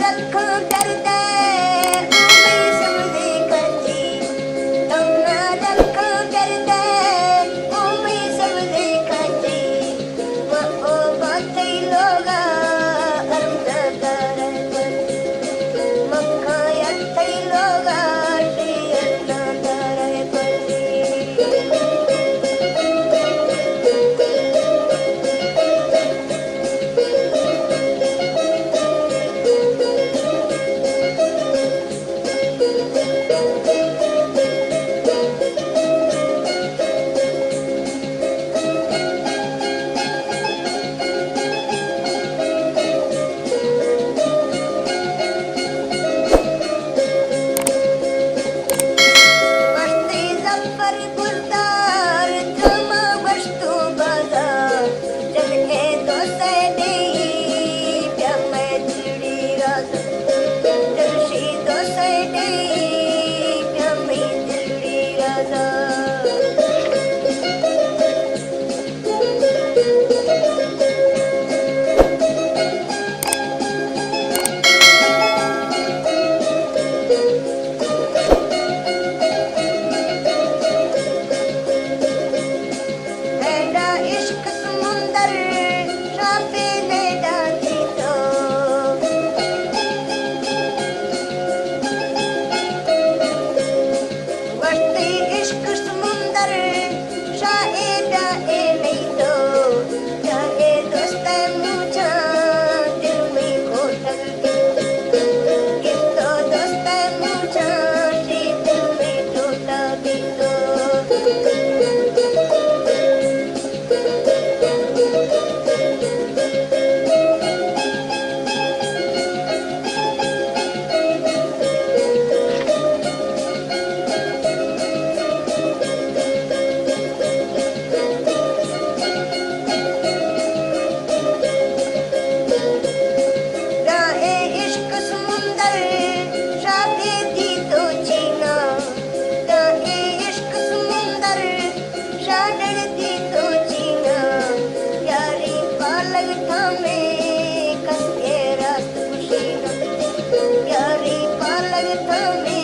رکھاں درد ءَ او مئی سبزیں کچی، تم نہ رکھاں درد ءَ او مئی سبزیں کچی، ما او بات تئی لوگ ءَ ارم نہ دار ءَ کچی، مکھاں یک تئی لوگ ءَ شیر نہ دار ءَ کچی۔ وشتی زفر گلدار، جمع گوشت و بازار، جن اے دو سیدی، بیا مئے دلڑی راز، جن شی دو سیدی، بیا مئے دلڑی راز۔ میڈا عشق سمندر شاپے میڈا دیتو، وشتی عشق سمندر شاہ اے بیا اے میتو، بیا اے دوست مچاں دل میں کوٹل گپتو، دوست مچاں شی دل میں ٹوٹا بیتو۔ داں اے عشق سمندر شاہ دیتو چینا، داں اے عشق سمندر شاہ دیتو چینا، یاری پالگ تھامے کس کے راست خوشی نا، یاری پالگ تھامے